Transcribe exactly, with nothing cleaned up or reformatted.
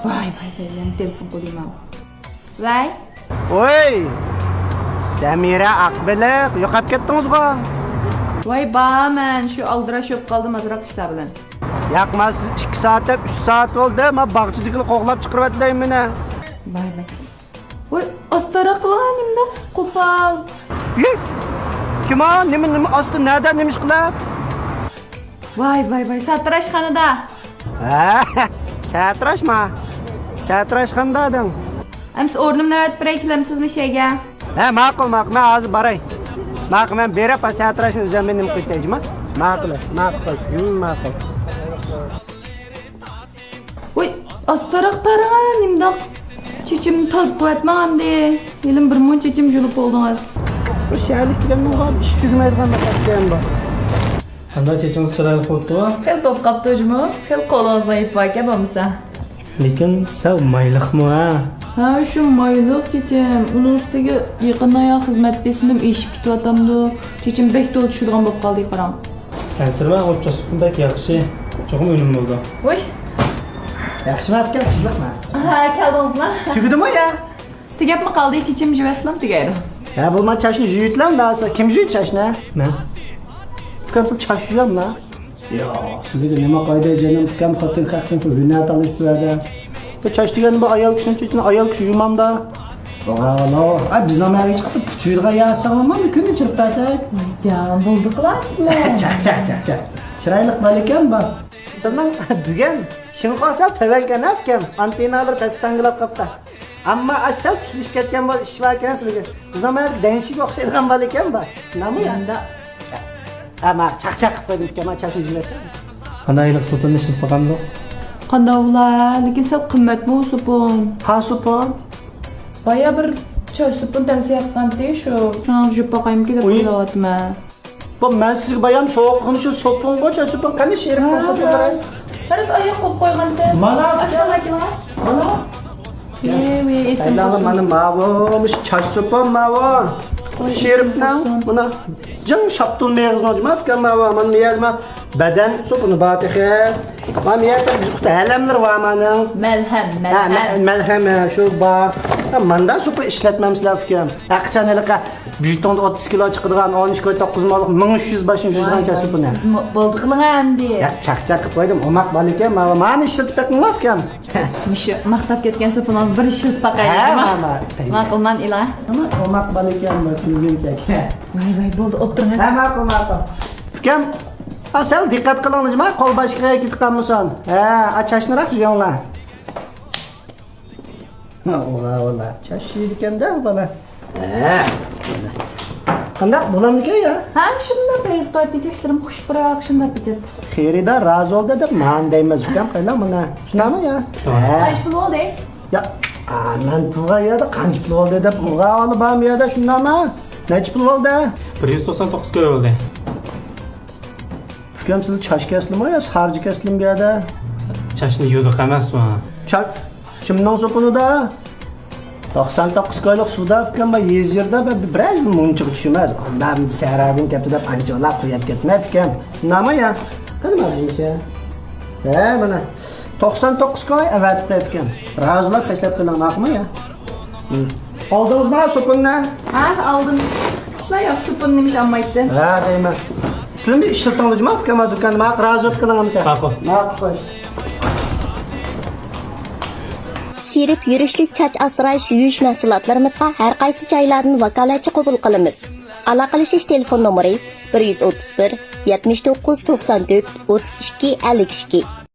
ۋاي، ۋاي، ۋاي، يەنە تېلېفون قىلدى ماۋۇ. ۋەي. ۋوي! سەمىرە ئاقبېلىق، يوقاپ كەتتىڭىزغۇ؟ ۋاي، بارمەن، شۇ ئالدىراش بولۇپ قالدىم ئازراق ئىشلار بىلەن. ياق، ما سىز ئىككى سائەت دەپ، ئۈچ سائەت بولدى، ما باغچىدىكىلا قوغلاپ چىقىرىۋەتتى دەيمەن. ۋاي، ۋاي. ۋاي، ئاستىراق قىلىڭا، نېمىنداق قوپال. يۈ! كىم ئا؟ نېمە، نېمە ئاستا، نەدە، نېمە ئىش قىلىپ؟ ۋاي، ۋاي، ۋاي، ساتىراشخانىدا. ھە، ساتىراشما؟ ساتىراشخانىدا ئادەم. ئەمسە ئورنۇمنى ئەۋەتىپ بېرەي، كېلەمسىزمۇ شەيگە؟ ھە، ماقۇل، ماقۇل، مەن ھازىر باراي. ماقۇل، مەن بېرىپ، ساتىراشنى ئۆزۈم نېمە قىلىپ كەلجىما. ماقۇل، ماقۇل، ھىم، ماقۇل. ۋوي، ئاستىراق تارىڭا، نېمىنداق؟ چېچىمنى تازا قىلىۋەتمەڭ ئەمدى. ھېلىمۇ بىر مۇنچە چېچىم يۇلۇپ بولدىڭىز. بۇ شەھەرلىك دېگەننىڭ بار، ئىش تۈگىمەيدىغان بىر ئىش بار. قانداق، چېچىڭىز چىرايلىق بولۇپتۇ؟ خېلى بولۇپ قاپتۇ جۇمۇ. خېلى قولىڭىزدا ئېيىپ باركەن بولمىسا. لېكىن سەل مايلىقمۇ ھە؟ ھە، شۇ مايلىق چېچىم. ئۇنىڭ ئۈستىگە يېقىندا يا خىزمەت بېسىمىم ئېشىپ كېتىۋاتامدۇ. چېچىم بەك تولا چۈشىدىغان بولۇپ قالدى، قاراڭ. ئەنسىرىمەڭ، ئۇ چاچ سوپۇن بەك ياخشى. چوقۇم ئۈنۈم بولىدۇ. ۋوي. ياخشىمۇ ئەپكەم، چىللىقمۇ؟ ھە، كەلدىڭىزما؟ تۈگىدىمۇ يا؟ تۈگەپمۇ قالدى، چېچىم يۇيۇۋەتسىلەم تۈگەيدۇ. ھە، بولما چاچنى يۇيۇۋېتىلەڭ، داسا. كىم يۇيىدۇ چاچنى؟ مەن. ئۇكام، سىز چاچ يۇياملا؟ ياق، سىلىگە نېمە قايدا جېنىم، ئۇكام خوتۇن خەقنىڭ ھۈنەر تالىشىپ بەردى. بۇ چاچ دېگەن بۇ ئايال كىشىنىڭ چېچىنى ئايال كىشى يۇمامدا. ۋالا، ئاي، بىزنىڭ مەھەللىگە چىقىپ پۇچۇيدىغان ياسىغىمۇ كۈندە چىرىپ بەرسەك. جان، بولدى قىلارسىزمۇ؟ چاق، چاق، چاق، چاق. چىرايلىق بالىكەن بۇ. سىزنىڭ بۈگۈن شىنخۇا سەل تۆۋەنكەن ئۇكام، ئانتېننالىرى پەس ساڭگىلاپ قاپتا. ئەمما ئاش سەل تىكلىشىپ كەتكەن بولسا ئىش باركەن سىلىگە. بىزنىڭ مەھەللىدە دەنشىگە ئوخشايدىغان بالىكەن بۇ. شۇنداقمۇ يا؟ ھە، ما چاقچاق قىلىپ قويدۇم ئۇكام، ما چاقچاق يۈرەسەن. قانداق ھېلىقى سوپۇننى ئىشلىتىپ باقامدۇق؟ قانداق بولا، لېكىن سەل قىممەتمۇ سوپۇن. قان سوپۇن؟ بايا بىر چاچ سوپۇن تەۋسىيە قىلغانتى شۇ. شۇنىڭ يۇيۇپ باقايمىكىن دەپ ئويلاۋاتىمەن. بۇ مەن سىزگە بايام سوۋغا قىلغان شۇ سوپۇنغۇ، چاچ سوپۇن. قېنى شېرىپ ھە، سوپۇن بىراز. بىراز ئاياق قويۇپ قويغانتى. مانا ئاشۇ ئاكىڭلار. مانا. ئېي، ۋېي، ئېسىم قايلاڭلار، قالسۇن. مانا ماۋۇ، مۇشۇ چاچ سوپۇن ماۋۇ. ئوي، شېرىپنىڭ، ئېسىم قالسۇن. مانا جىڭ شاپتۇل مېغىزىنىڭ جۇما ئۇكام ماۋۇ، مانا مېيەلمە بەدەن سوپۇنى بار تېخى. مانا مېيەلمە بىر جۇقتا ھەلەملىرى بار مانىڭ. مەلھەم، ھە، مەلھەم. مە-، مەلھەم، ھە، شۇ بار. ھە، ماندا سوپۇن ئىشلەتمەمسىلەر ئۇكام. ھە، قاچان ھېلىقى بىر توندا ئوتتۇز كىلو چىقىدىغان، ئون ئىككى توققۇز ماللىق، مىڭ ئۈچ يۈز باشنى يۈيىدىغان چاچ سوپۇنى. بولدى قىلىڭ ئەمدى. يا، چاقچاق قىلىپ قويدۇم، ئوماق بالىكەن، ماۋۇ، مانى ئىشلىتىپ بېقىڭلار ئۇكام. مۇشۇ ماختاپ كەتكەن سوپۇنىڭىزنى بىر ئىشلىتىپ باقايلى، ھە، جۇما. ماما. ماقۇل، مانا ئېلە. مانا ئوماق بالىكەن، بۇ كۈلگۈنچەك. ۋاي، ۋاي، بولدى، ئولتۇرۇڭ. ھە، ماقۇل، ماقۇل. ئۇكام، ھە، سەل دىققەت قىلىڭلار، جۇما، قول باشقىغا كېتىپ قالمىسۇن. ھە، ئا، چاچنىراق يۇيۇڭلار. ھە، ئۇلا، ئۇلا. چاچ يەيدىكەن-دە، ئۇ بالا. ھە. قانداق، بولامدىكەن يا؟ ھە، شۇنداق، پەيزى بار، چاچلىرىم خۇش پۇراق، شۇنداق بىچەت. خېرىدار رازى بولدى دەپ مانا دەيمىز ئۇكام، قايلا مانا. شۇنداقمۇ يا؟ ھە. قانچە پۇل بولدى؟ يا، ئا، مەن تۇرغان يەردە قانچە پۇل بولدى دەپ ئۇلغا ئالىپ بارمۇ يەردە، شۇنداقمۇ؟ نەچچە پۇل بولدى؟ بىر يۈز توقسان توققۇز كوي بولدى. ئۇكام، سىلى چاچ كەسلىمۇ يا سارجا كەسلىمۇ بۇ يەردە؟ چاچنى يۇدۇق ئەمەسمۇ؟ چاچ، كىمنىڭ سوپۇنىدا؟ توقسان توققۇز كويلۇق سۇدا ئۇكام، بار يېزا يېرىدا بىر، بىرەر يىل مۇنچىغا چۈشمەس. ئاندا سەھرادىن كەپتۇ دەپ ئانچە ئۇلاپ قويۇپ كەتمە ئۇكام. شۇنداقمۇ يا؟ قېنى ماڭا جىنسى؟ ھە، مانا. توقسان توققۇز كوي ئەۋەتىپ قويۇپ ئۇكام. رازى بولۇپ پەسلەپ قېلىڭ، ماقۇلمۇ يا؟ ئالدىڭىزمۇ سوپۇننى؟ ھە، ئالدىم. شۇنداق ياخشى سوپۇننى نېمىش ئالمايتتىم؟ ھە، دەيمەن. سىلىمۇ ئىشلىتىڭلار جۇما ئۇكام دۇكاندا، ماقۇل، رازى بولۇپ قېلىڭ ئەمىسە. ماقۇل. ماقۇل، خوش. شېرىپ يۈرۈشلۈك چاچ ئاسراش، يۇيۇش مەھسۇلاتلىرىمىزغا ھەر قايسى جايلاردىن ۋاكالەتچى قوبۇل قىلىمىز. ئالاقىلىشىش تېلېفون نومۇرى: بىر يۈز ئوتتۇز بىر، يەتمىش توققۇز، توقسان تۆت، ئوتتۇز ئىككى، ئەللىك ئىككى.